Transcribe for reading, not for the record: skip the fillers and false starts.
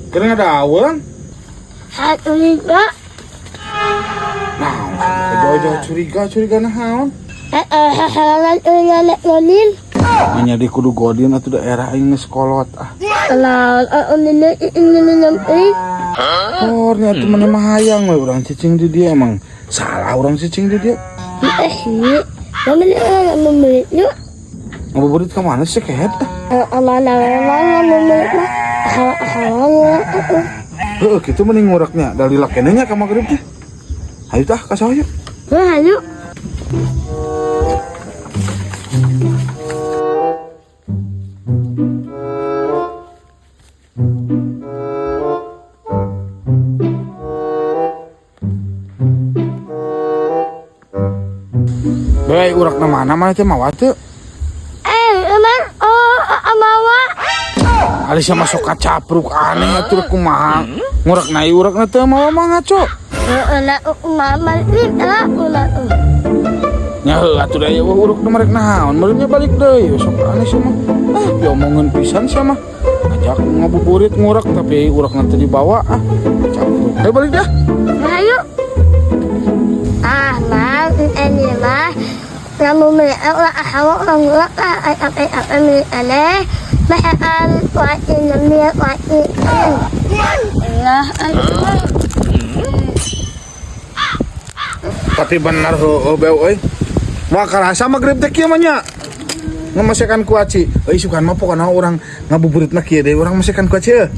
Keur ngadaweung. Curiga. Nah, jauh-jauh curiga, curiga naon? Godin. Nya di kudu godin atuh daerah aing geus kolot ah. Oh, nya atuh maneh mah hayang we urang cicing di dieu, emang salah urang cicing di dieu. Ngabuburit ka mana sih kehed ah? Heuh, kitu mending nguraknya da lila keneh nya ka magrib teh. Hayu tah ka sawah yuk. Hayu. Bae urakna mana mana teh mawa teu? Emang oh mawa. Ari sia masuk ka capruk aneh atuh kumaha. Ngurakna ieu urakna teu mawa mah ngaco. Nya heuh atuh da ieu uruk nu marek naon, meureun nya balik deui sok aneh sia mah. Ah, diomongeun pisan sia mah. Ajak ngabuburit ngurak tapi urakna teu dibawa ah. Capruk. Ayo balik dah. Ayo. Ah, mang ini mah kamu melihat awak orang apa aneh mahaan wajib Allah. Tapi bener heueuh beu euy. Wah karasa magrib teh kieu mah nya. Ngamasekan kuaci. Euy sukan mah pokona urang ngabuburitna kieu deui urang masekan kuaci euy.